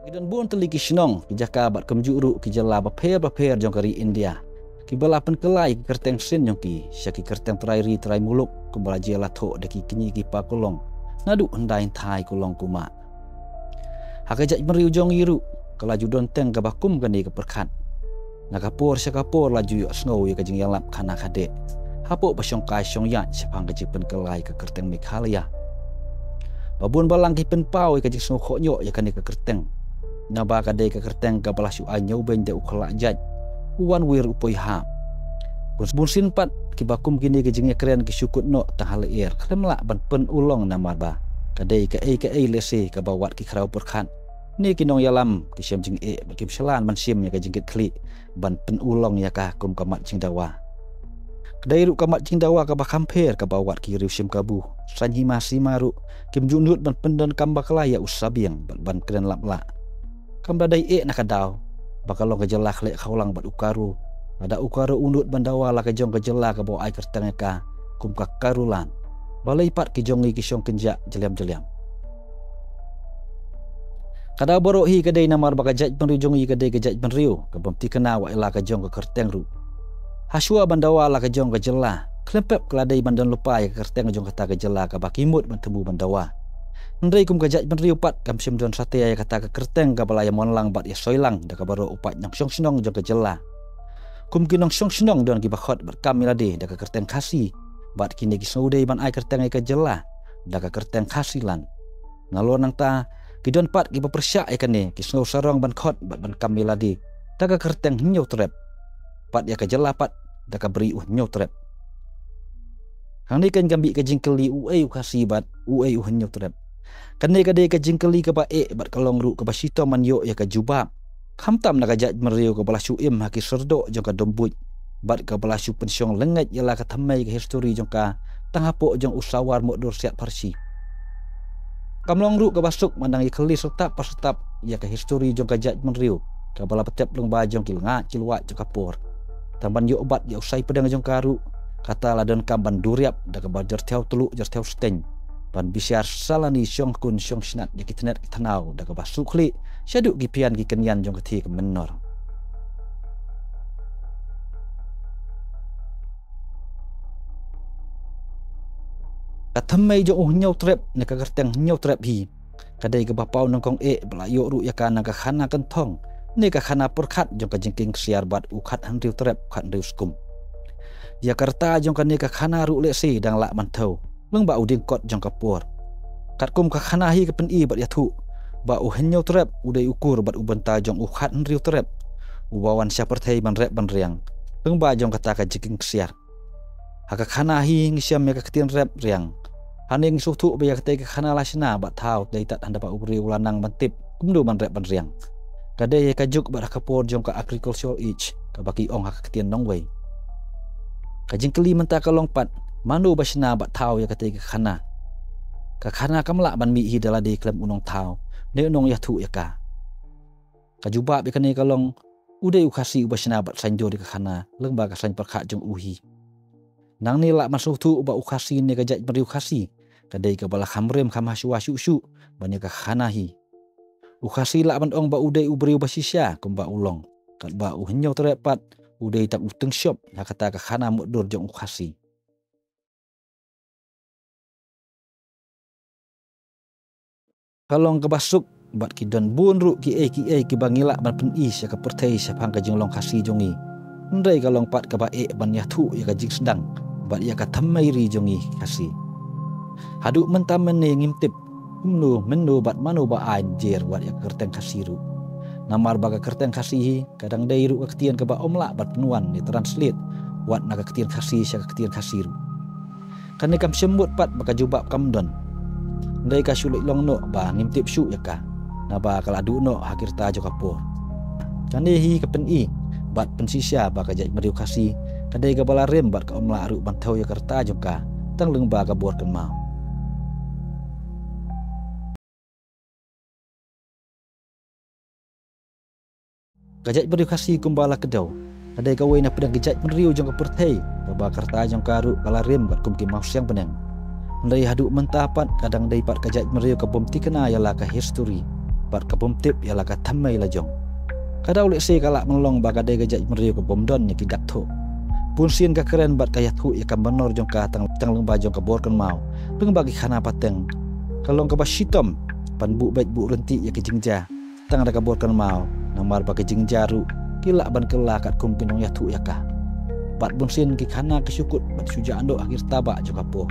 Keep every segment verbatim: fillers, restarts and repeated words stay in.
Ki don bun tylli ki shnong, ki jaka bad kumjuh ruh ki jylla bapher bapher jong ka ri India, kiba la pynkylla ïa ki kyrteng sien jong ki sha ki kyrteng trai ri trai muluk, kumba la jia la thoh da ki kñi ki pa kulong naduh hyndai hynthai kulong kumba. Ha ka jaitbynriew jong ngi ruh ka la ju don teng kaba kum kane ka pyrkhat. Na ka por sha ka por la ju ïohsngew ïa ka jingïalap khana khadeh hapoh ba shongkai shongïaid shaphang ka jingpynkylla ïa ka kyrteng Meghalaya. Ba bun balang ki pynpaw ïa ka jingsngewkhohñioh ïa kane ka kyrteng, naba ka dei ka kyrteng kaba la shu ai ñiewbeiñ da u khlak jait, u wanwir u poiha. Bun, bun sien pat kiba kum kine ki jingïakren ki shu kut noh tang ha lyer, khlem lah ban pynurlong namar ba ka dei kaei kaei lehse kaba wat ki khraw pyrkhat ne ki nongïalam ki shem jingeh bad kim shlan ban shim ïa ka jingkitkhlieh ban pynurlong ïa ka kum ka mat jingdawa. Ka dei ruh ka mat jingdawa kaba kham pher kaba wat ki riew shim kabu, saiñ hima sima ruh kim ju nud ban pyndonkam bakla ïa u sabiang bad ban kren lap lah. Kam da dei eh na ka daw ba ka long ka jylla khleh khawlang bad u Garo, lada u Garo u nud ban dawa la ka jong ka jylla kaba ai kyrteng ïa ka kum ka Garoland. Balei pat ki jong ngi ki shong kynjah jyllem jyllem? Ka daw baroh hi ka dei namar ba ka jaitbynriew jong ngi ka dei ka jaitbynriew ka bym thikna wat ïa la ka jong ka kyrteng ruh. Hashwa ban dawa la ka jong ka jylla, khlem pep ka la dei ban don lypa ïa ka kyrteng jong kata ka jylla kaba ki mut ban thmu ban dawa. Hynrei kum ka jaitbynriew pat kam shym don satia ïa kata ka kyrteng kaba la ïamon lang bad ïasoi lang da ka baroh u paid nongshong shnong jong ka jylla. Kum ki nongshong shnong don kiba khot bad kam ïalade da ka kyrteng Khasi, bad kine ki sngewdei ban ai kyrteng ïa ka jylla da ka kyrteng Khasiland. Nalor nangta, ki don pat kiba pyrshah ïa kane, ki sngew sarong ban khot bad ban kam ïalade da ka kyrteng Hynñiewtrep, bad ïa ka jylla pat da ka Bri u Hynñiewtrep. Hangne kan ka mih ka jingkylli, uei u Khasi bad uei u Hynñiewtrep? Kane ka dei ka jingkylli kaba eh bad ka long ruh kaba shitom ban ïoh ïa ka jubab, khamtam na ka jaitbynriew kaba la shu im ha ki syrdoh jong ka Dombuit bad kaba la shu pynshong lyngngait ïa la ka thymmei ka histori jong ka tang hapoh jong u Sawar Mukdur Siatpharshi. Kam long ruh kaba suk ban dang ïakylli syrtap pa syrtap ïa ka histori jong ka jaitbynriew kaba la pyntip lyngba jong ki lyngngoh ki lwat jong ka por. Tang ban ïoh bat ïa u saipdeng jong ka ruh, kata la donkam ban duriap da kaba jyrthiaw tluh jyrthiaw steng, ban bishar salani shongkun shongshnat ïa ki tnat ki tnaw da kaba suk khlieh shaduh ki phian ki kynñian jong ka thie ka mynnor. Ka thymmei jong u Hynñiewtrep ne ka kyrteng Hynñiewtrep hi, ka dei kaba paw nyngkong eh ba la ïoh ruh ïa ka na ka khana kynthong ne ka khana pyrkhat jong ka Jingkieng Ksiar bad u Khathynriew Trep Khathynriew Skum. Ïa ka rta jong kane ka khana ruh lehse dang lah ban thew lyngba u dieng kot jong ka por. Katkum ka khana hi ka pyni bad ïathuh ba u Hynñiewtrep u dei u kur bad u bynta jong u Khathynriew Trep, uba wan sha pyrthei ban rep ban riang lyngba jong kata ka Jingkieng Ksiar. Ha ka khana hi ngi shem ïa ka ktien rep riang. Hangne ngi sngewthuh ba ïa katei ka khana la shna bad thaw dei tad hynda ba u briew u la nang ban tip kumno ban rep ban riang. Ka dei ha ka juk bad ha ka por jong ka agricultural age kaba ki ong ha ka ktien nongwei. Ka jingkylli mynta ka long pat, mano ba shna bad thaw ïa katei ka khana? Ka khana kam lah ban mih hi da lade khlem u nongthaw ne u nongïathuh ïa ka. Ka jubab ïa kane ka long, u dei u Khasi uba shna bad saiñdur ïa ka khana lyngba ka saiñ pyrkhat jong u hi. Nangne lah ban sngewthuh ba u Khasi ne ka jaitbynriew Khasi ka dei kaba la kham rim kham hashwa shuh shuh ban ïa ka khana hi. U Khasi lah ban ong ba u dei u briew ba shisha kumba u long, katba u Hynñiewtrep pat u dei tang u tyngshop ha kata ka khana mutdur jong u Khasi. Ka long kaba suk bad ki don bun ruh kiei kiei kiba ngi lah ban pyni sha ka pyrthei shaphang ka jinglong Khasi jong ngi. Hynrei ka long pat kaba eh ban ïathuh ïa ka jingsdang bad ïa ka thymmei ri jong ngi Khasi. Haduh mynta mynne ngim tip kumno mynno bad mano ba ai jer wat ïa ka kyrteng Khasi ruh. Namar ba ka kyrteng Khasi hi ka dang dei ruh ka ktien kaba ym lah ban pynwan ne translate wat na ka ktien Khasi sha ka ktien Khasi ruh. Kane kam shym mut pat ba ka jubab kam don. Hynrei ka shu leit long noh ba ngim tip shuh ïa ka, naba ka la duh noh ha ki rta jong ka por. Kane hi ka pyni bad pynshisha ba ka jaitbynriew Khasi ka dei kaba la rim bad ka ym lah ruh ban thew ïa ka rta jong ka tang lyngba ka bor kynmaw. Ka jaitbynriew Khasi kumba la kdew ka dei kawei na pdeng ki jaitbynriew jong ka pyrthei kaba ka rta jong ka ruh ka la rim bad kum ki mawsiang bneng. Hynrei haduh mynta pat ka dang dei pat ka jaitbynriew ka bym thikna ïa la ka histori. bad ka bym tip ïa la ka thymmei la jong. Ka daw lehse ka lah ban long ba ka dei ka jaitbynriew ka bym don ïa ki dak thuh. Bunsien ka kren bad ka ïathuh ïa ka manor jong ka tang, tang lyngba jong ka bor kynmaw, lyngba ki khana pateng. Ka long kaba shitom ban buh beit buh rynti ïa ki jingjia tang da ka bor kynmaw, namar ba ki jingjia ruh ki lah ban kylla katkum ki nongïathuh ïa ka. Bad bunsien ki khana ki shu kut bad shu jah noh ha ki rtabah jong ka por.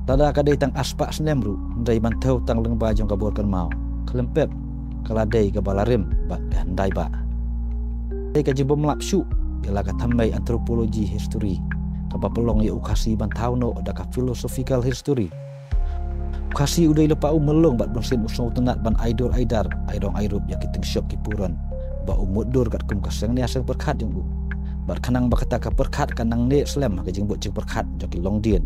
Lada ka dei tang arspah snem ruh, hynrei ban thew tang lyngba jong ka bor kynmaw, khlem pep ka la dei kaba la rim bad ka hyndai bah. Dei ka jingbymlap shuh ïa la ka thymmei anthropology history, kaba pynlong ïa u Khasi ban thaw noh da ka philosophical history. U Khasi u dei lypa u myllung bad bunsien u sngewtynnat ban ai dur ai dar, ai rong ai rup ïa ki tyngshop ki puron ba u mutdur katkum ka seng nia seng pyrkhat jong u. Bad khnang ba kata ka pyrkhat ka nang neh slem ha ka jingbud jingpyrkhat jong ki longdien,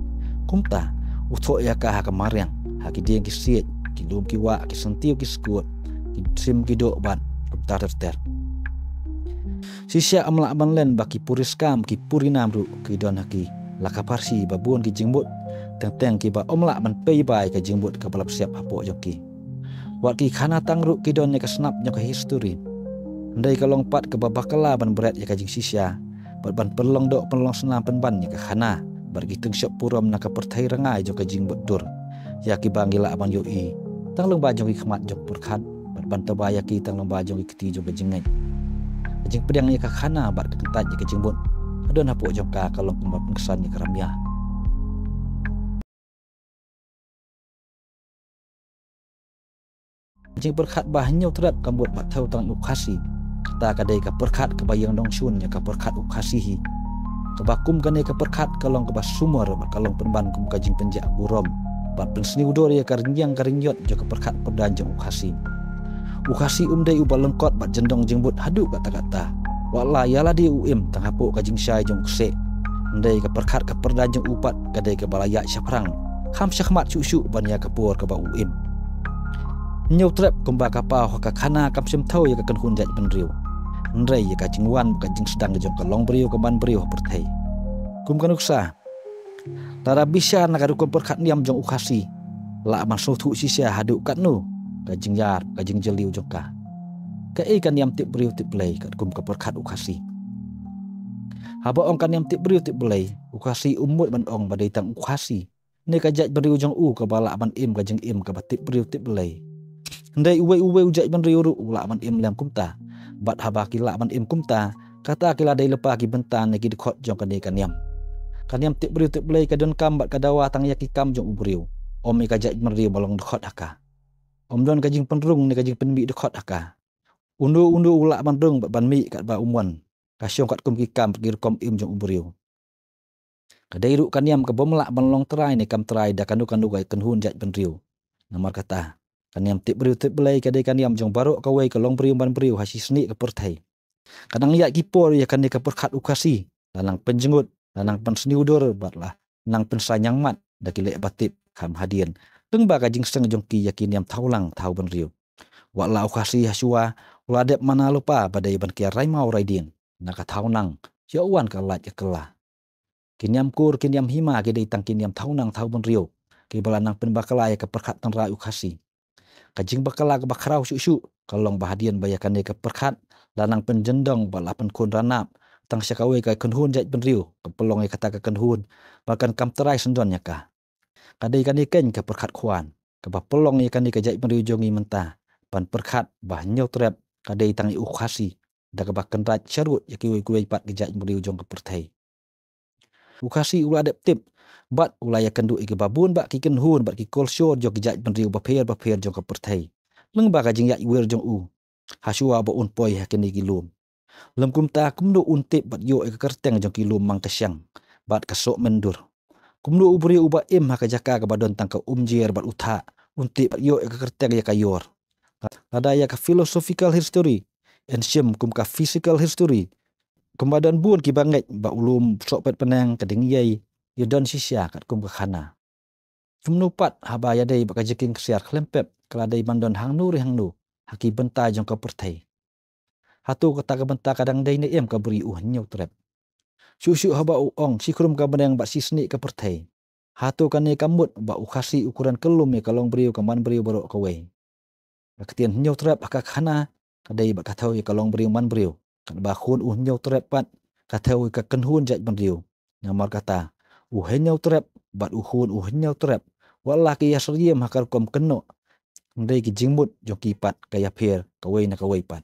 kumta u thoh ïa ka ha ka mariang, ha ki dieng ki siej, ki lum ki wah, ki syntiew ki skut, ki sim ki doh bad kumta ter ter. Shisha ym lah ban len ba ki puriskam ki purinam ruh ki don ha ki la ka pharshi ba bun ki jingmut, teng teng kiba ym lah ban pei ba ïa ka jingmut kaba la psiap hapoh jong ki. Wat ki khana tang ruh ki don ïa ka snap jong ka history. Hynrei ka long pat kaba bakla ban bret ïa ka jingshisha bad ban pynlong doh pynlong snam pynban ïa ka khana bad ki tyngshop purom na ka pyrthei rngai jong ka jingmutdur ïa kiba ngi lah ban ïohi tang lyngba jong ki khmat jong pyrkhat bad ban taba ïa ki tang lyngba jong ki kti jong ka jingngeit. Ka jingpdiang ïa ka khana bad ka kyntait ïa ka jingmut ka don hapoh jong ka ka long kumba pynksan ïa ka rymïa. Jingpyrkhat ba hynñiew trep ka mut ba thew tang u Khasi. Kata ka dei ka pyrkhat kaba ïeng nongshun ïa ka pyrkhat u Khasi hi. Kaba kum kane ka pyrkhat ka long kaba sumar bad ka long pynban kum ka jingpynjah burom bad pynsniew dur ïa ka rynïeng ka rynïot jong ka pyrkhat pyrdan jong u Khasi. U Khasi um dei uba lyngkot bad jyndong jingmut haduh katta katta. Wat la ïa lade u im tang hapoh ka jingshai jong u kseh, hynrei ka pyrkhat ka pyrdan jong u pat ka dei kaba la ïaid shaphrang, kham shakhmat shuh shuh ban ïa ka por kaba u im. Hynñiew trep kumba ka paw ha ka khana kam shym thew ïa ka kynhun jaitbynriew, hynrei ïa ka jingwan bad ka jingsdang jong ka longbriew ka manbriew ha pyrthei. Kum ka nuksa, lada bishar na ka rukom pyrkhat niam jong u Khasi, lah ban sngewthuh shisha haduh katno ka jingïar ka jingjylliew jong ka. Kaei ka niam tip briew tip Blei katkum ka pyrkhat u Khasi? Haba ong ka niam tip briew tip Blei, u Khasi um mut ban ong ba dei tang u Khasi ne ka jaitbynriew jong u kaba lah ban im ka jingim kaba tip briew tip Blei. Hynrei uwei uwei u jaitbynriew ruh u lah ban im lem kumta. Bad haba ki lah ban im kumta, kata ki la dei lypa ki bynta ne ki dkhot jong kane ka niam. Ka niam tip briew tip Blei ka donkam bad ka dawa tang ïa ki kam jong u briew, ym ïa ka jaitbynriew ba long dkhot ha ka. Ym don ka jingpynrung ne ka jingpynmih dkhot ha ka. Uno uno u lah ban rung bad ban mih katba u mon, ka shong katkum ki kam ki rukom im jong u briew. Ka dei ruh ka niam ka bym lah ban long trai ne kam trai da kano kano ka kynhun jaitbynriew. Namar kata, ka niam tip briew tip Blei ka dei ka niam jong baroh kawei ka longbriew manbriew ha shisnei ka pyrthei. Ka nang ïaid ki por ïa kane ka pyrkhat u Khasi la nang pynjngut, la nang pynsniew dur bad la nang pynsa ñiangmat da ki leh ba tip kham hadien, lyngba ka jingseng jong ki ïa ki niam thawlang thawbynriew. Wat la u Khasi ha shuwa u la dep mana lypa ba dei ban kiar rai maw rai dieng na ka thaw nang, ïa u wan ka lait ka kylla. Ki niam kur ki niam hima ki dei tang ki niam thaw nang thawbynriew kiba la nang pynbakla ïa ka pyrkhat tynrai u Khasi. Ka jingbakla kaba khraw shuh shuh ka long ba hadien ba ïa kane ka pyrkhat la nang pynjyndong bad la pynkhun ranap tang sha kawei ka kynhun jaitbynriew, ka pynlong ïa kata ka kynhun ba kan kam trai syndon ïa ka. Ka dei kane keiñ ka pyrkhat khwan kaba pynlong ïa kane ka jaitbynriew jong ngi mynta ban pyrkhat ba hynñiew trep ka dei tang ïa u Khasi, da kaba kyntait sharud ïa kiwei kiwei pat ki jaitbynriew jong ka pyrthei. U Khasi u la dep tip bad u la ïakynduh ïa kiba bun bah ki kynhun bad ki kolshor jong ki jaitbynriew bapher bapher jong ka pyrthei lyngba ka jingïaid wir jong u ha shuwa ba un poi ha kine ki lum. Lym kumta, kumno un tip bad ïoh ïa ka kyrteng jong ki lum Mang Kysiang bad ka Sohmyndur? Kumno u briew uba im ha ka jaka kaba don tang ka umjer bad u thah un tip bad ïoh ïa ka kyrteng ïa ka ïor? Lada ïa ka philosophical history yn shim kum ka physical history, kumba don bun kiba ngeit ba u lum Sohpetpneng, ka Dingïei, ïa don shisha katkum ka khana. Kumno pat haba ïadei bad ka jingkieng ksiar khlem pep ka la dei ban don hangno re hangno ha ki bynta jong ka pyrthei? Hato kata ka bynta ka dang dei ne em ka bri u hynñiew trep? Shuh shuh haba u ong shi khrum ka bneng bad shi snieh ka pyrthei, hato kane ka mut ba u Khasi u kren kyllum ïa ka longbriew ka manbriew baroh kawei? Ka ktien Hynñiewtrep ha ka khana ka dei bad ka thew ïa ka longbriew manbriew, katba khun u Hynñiewtrep pat ka thew ïa ka kynhun jaitbynriew. Namar kata, u Hynñiewtrep bad u khun u Hynñiewtrep, wat la ki ïasyriem ha ka rukom kynnoh, hynrei ki jingmut jong ki pat ka ïapher kawei na kawei pat.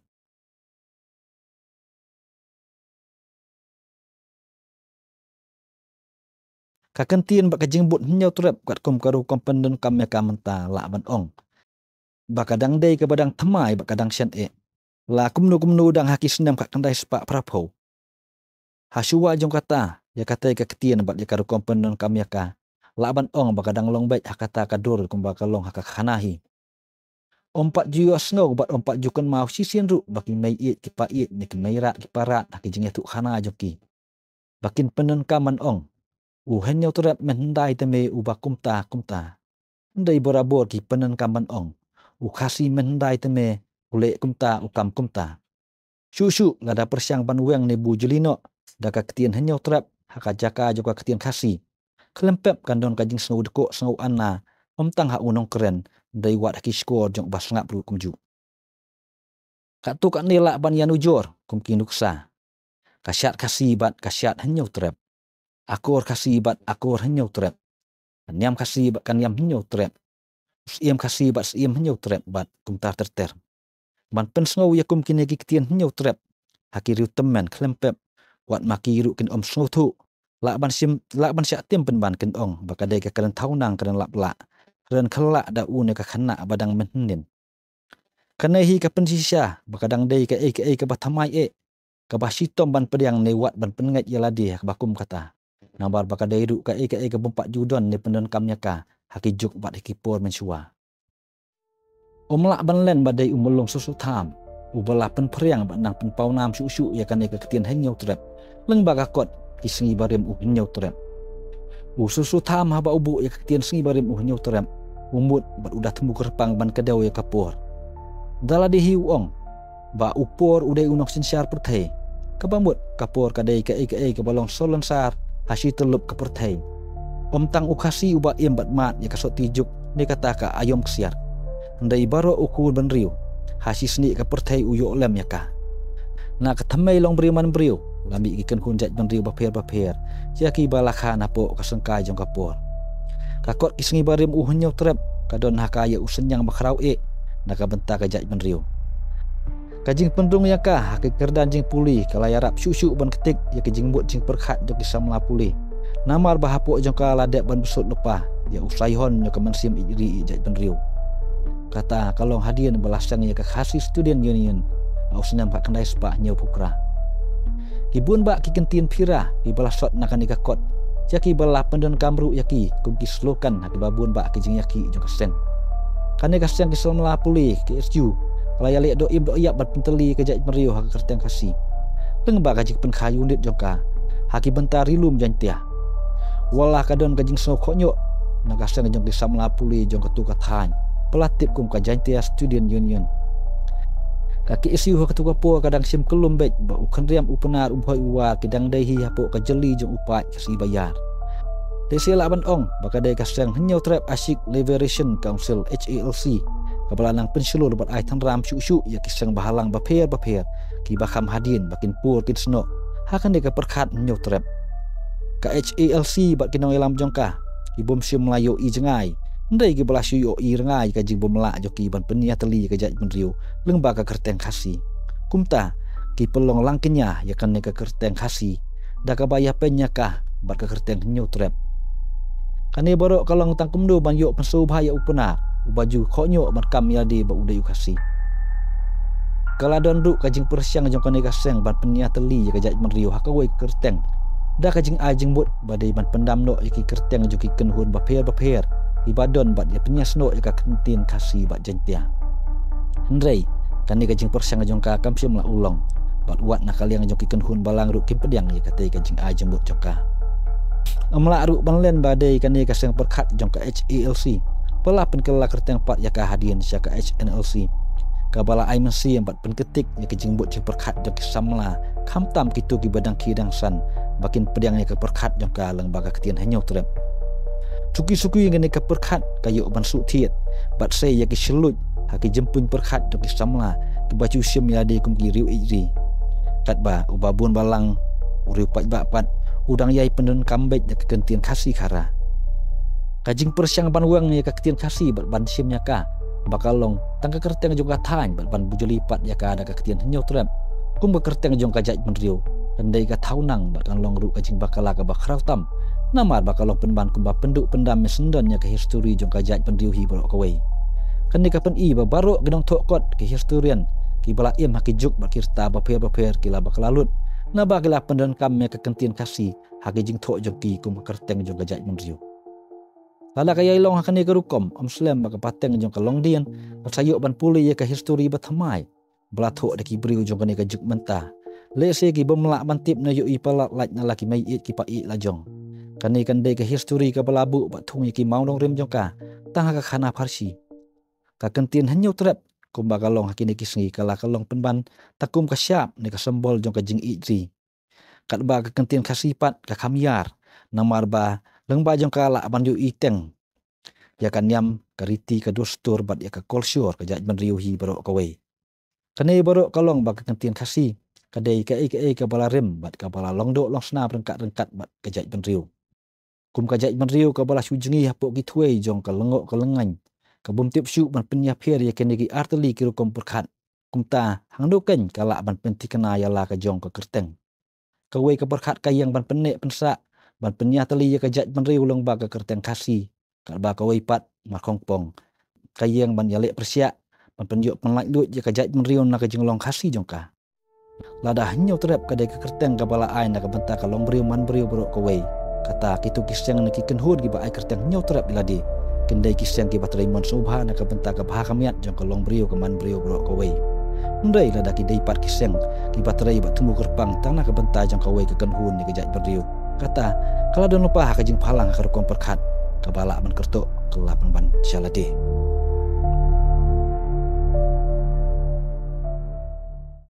Ka kyntien bad ka jingmut Hynñiewtrep katkum ka rukom pyndonkam ïa ka mynta lah ban ong ba ka dang dei kaba dang thymmai bad ka dang shaniah. La kumno kumno dang ha ki snem khatkhyndai spah phraphew. Hashuwa jong kata, ïa katei ka ktien bad ïa ka rukom pyndonkam ïa ka, lah ban ong ba ka dang long beit ha kata ka dur kumba ka long ha ka khana hi. Ym pat ju ïohsngew bad ym pat ju kynmaw shisien ruh ba ki mei ïeit ki pa ïeit ne ki mei rat ki pa rat ha ki jingïathuh khana jong ki. Ba kin pyndonkam ban ong, u Hynñiewtrep mynhyndai te me uba kumta kumta. Hynrei barabor ki pyndonkam ban ong, u Khasi mynhyndai te me u leh kumta u kam kumta. Shuh shuh lada pyrshang ban weng ne bujli noh da ka ktien Hynñiewtrep ha ka jaka jong ka ktien Khasi, khlem pep kan don ka jingsngew dkoh sngew anna, ym tang ha u nongkren, hynrei wat ha ki shkor jong uba sngap ruh kumjuh. Katto katne lah ban ïanujor kum ki nuksa. Ka shad Khasi bad ka shad Hynñiewtrep. Akor Khasi bad akor Hynñiewtrep. Ka niam Khasi bad ka niam Hynñiewtrep. Syiem Khasi bad syiem Hynñiewtrep bad kumta ter ter. Ban pynsngew ïa kum kine ki ktien Hynñiewtrep ha ki riew tymmen khlem pep, wat ma ki ruh kin ym sngewthuh. Lah ban shim, lah ban shah tim pynban kin ong ba ka dei ka kren thaw nang kren lap lah, kren khlak da une ka khynnah ba dang mynhynnin. Kane hi ka pynshisha ba ka dang dei kaei kaei kaba thymmai eh, kaba shitom ban pdiang ne wat ban pynngeit ïa lade ha kaba kum kata. Namar ba ka dei ruh kaei kaei ka bym pat ju don ne pyndonkam ïa ka ha ki juk bad ha ki por mynshuwa. Ym lah ban len ba dei u Myllung Soso Tham uba la pynphriang bad nang pynpawnam shuh shuh ïa kane ka ktien Hynñiewtrep lyngba ka kot Ki Sngi Barim u Hynñiewtrep. U Soso Tham haba u buh ïa ka ktien Sngi Barim u Hynñiewtrep, u mut bad u da thmu kyrpang ban kdew ïa ka por. Da lade hi u ong ba u por u dei u nongsynshar pyrthei. Kaba mut ka por ka dei kaei kaei kaba long salonsar ha shi tyllup ka pyrthei. Ym tang u Khasi uba im bad mad ïa ka sotti juk ne kata ka aïom ksiar, hynrei baroh u khun bynriew ha shi snieh ka pyrthei u ïoh lem ïa ka. Na ka thymmei longbriew manbriew la mih ki kynhun jaitbynriew bapher bapher, ïa kiba la kha napoh ka syngkai jong ka por. Ka kot Ki Sngi Barim u Hynñiewtrep ka don ha ka ïa u synñiang bakhraw eh na ka bynta ka jaitbynriew. Ka jingpynrung ïa ka ha ki kyrdan jingpule ka la ïarap shuh shuh ban ktik ïa ki jingmut jingpyrkhat jong ki samla pule. Namar ba hapoh jong ka la dep ban bsut lypa ïa u saihon jong ka mynsiem ïeit ri ïeit jaitbynriew. Kata ka long hadien ba la seng ïa ka Khasi Student Union ha u snem khatkhyndai spah hynñiewphew phra. Ki bun bah ki kyntien phira kiba la sot na kane ka kot, ïa kiba la pyndonkam ruh ïa ki kum ki slogan ha kiba bun bah ki jingïakhih jong ka seng. Kane ka seng ki samla pule, K S U, ka la ïaleh doh im doh ïap ban pyntylli ka jaitbynriew ha ka kyrteng Khasi lyngba ka jingpynkha unit jong ka ha ki bynta ri lum Jaiñtia. Wat la ka don ka jingsngew khohñioh na ka seng jong ki samla pule jong katto ka thaiñ ba la tip kum ka Jaiñtia Student Union. Ka K S U ha katto ka por ka dang shim kyllum beit ba u Khynriam, u Pnar, u Bhoi, u War ki dang dei hi hapoh ka jylli jong u paid Khasi Baïar. Te sa lah ban ong ba ka dei ka seng Hynñiewtrep Ashik Liberation Council, H A L C, kaba la nang pynshlur bad ai tynram shuh shuh ïa ki seng bahalang bapher bapher kiba kham hadien ba kin pur kin snoh ha kane ka pyrkhat Hynñiewtrep. Ka H A L C bad ki nongïalam jong ka ki bym shym la ïohi jngai, hynrei kiba la shu ïohi rngai ka jingbymlah jong ki ban pynïatylli ïa ka jaitbynriew lyngba ka kyrteng Khasi. Kumta ki pynlong lang kñia ïa kane ka kyrteng Khasi da kaba ïapeiñ ïa ka bad ka kyrteng Hynñiewtrep. Kane baroh ka long tang kumno ban ïoh pynsngewbha ïa u Pnar uba ju khohñioh ban kam ïalade ba u dei u Khasi. Ka la don ruh ka jingpyrshang jong kane ka seng ban pynïatylli ïa ka jaitbynriew ha kawei ka kyrteng da ka jingai jingmut ba dei ban pyndam noh ïa ki kyrteng jong ki kynhun bapher bapher kiba don bad ïa pynïasnoh ïa ka ktien Khasi bad Jaiñtia. Hynrei kane ka jingpyrshang jong ka kam shym la urlong, bad wat na ka liang jong ki kynhun balang ruh kim pdiang ïa katei ka jingai jingmut jong ka. Ym lah ruh ban len ba dei kane ka seng pyrkhat jong ka H A L C ba la pynkylla kyrteng pat ïa ka hadien sha ka H N L C, kaba la ai mynsiem bad pynkyttek ïa ka jingmut jingpyrkhat jong ki samla, khamtam kito kiba dang khie dang san, ba kin pdiang ïa ka pyrkhat jong ka lyngba ka ktien Hynñiewtrep. Suki suki kane ka pyrkhat ka ïoh ban shu thied bad sei ïa ki shylluid ha ki jingpynpyrkhat jong ki samla kiba shu shim ïa lade kum ki riew ïeit ri. Katba u Babun Balang, u riew paidbah pat, u dang ïai pyndonkam beit da ka kyntien Khasi Khara. Ka jingpyrshang ban weng ïa ka ktien Khasi bad ban shim ïa ka ba ka long tang ka kyrteng jong ka thaiñ bad ban bujli pat ïa ka da ka ktien Hynñiewtrep kum ka kyrteng jong ka jaitbynriew, kan dei ka thaw nang bad kan long ruh ka jingbakla kaba khraw tam, namar ba ka long pynban kumba pynduh pyndam ïa syndon ïa ka histori jong ka jaitbynriew hi baroh kawei. Kane ka pyni ba baroh ki nongthoh kot, ki historian, kiba la im ha ki juk bad ki rta bapher bapher ki la bakla lut naba ki la pyndonkam ïa ka kyntien Khasi ha ki jingthoh jong ki kum ka kyrteng jong ka jaitbynriew. Lada ka ïai long ha kane ka rukom, ym slem ba ka pateng jong ka longdien ka sa ïoh ban pule ïa ka histori bathymmai ba la thoh da ki briew jong kane ka juk mynta. Lehse ki bym lah ban tip ne ïohi palat lait na la ki mei ïeit ki pa ïeit la jong. Kane kan dei ka histori kaba la buh bad thung ïa ki mawnongrim jong ka tang ha ka khana pharshi. Ka kyntien Hynñiewtrep, kumba ka long ha kine ki sngi, ka la ka long pynban tang kum ka shap ne ka symbol jong ka jingïeit ri. Katba ka kyntien Khasi pat ka kham ïar, namar ba lyngba jong ka lah ban ïohi teng ïa ka niam, ka riti, ka dustur bad ïa ka kolshor ka jaitbynriew hi baroh kawei. Kane baroh ka long ba ka kyntien Khasi ka dei kaei kaei kaba la rim bad kaba la long doh long snam ryngkat ryngkat bad ka jaitbynriew. Kum ka jaitbynriew kaba la shu jngi hapoh ki thwei jong ka lyngngoh ka lyngngaiñ, ka bym tip shuh ban pynïapher ïa kine ki artylli ki rukom pyrkhat. Kumta, hangno keiñ ka lah ban pynthikna ïa la ka jong ka kyrteng? Kawei ka pyrkhat ka ïeng ban pynneh pynsah, ban pynïatylli ïa ka jaitbynriew lyngba ka kyrteng Khasi. Katba kawei pat, markhongpong, ka ïeng ban ïaleh pyrshah, ban pynïoh pynlait luid ïa ka jaitbynriew na ka jinglong Khasi jong ka. Lada Hynñiewtrep ka dei ka kyrteng kaba la ai na ka bynta ka longbriew manbriew baroh kawei, kata kito ki seng ne ki kynhun kiba ai kyrteng Hynñiewtrep ïa lade kin dei ki seng kiba trei mon sngewbha na ka bynta ka bha ka miat jong ka longbriew ka manbriew baroh kawei. Hynrei lada ki dei pat ki seng kiba trei bad thmu kyrpang tang na ka bynta jong kawei ka kynhun ne ka jaitbynriew, kata ka la don lypa ha ka jingphalang ha ka rukom pyrkhat kaba lah ban kyrtoh ka la pynban sha lade.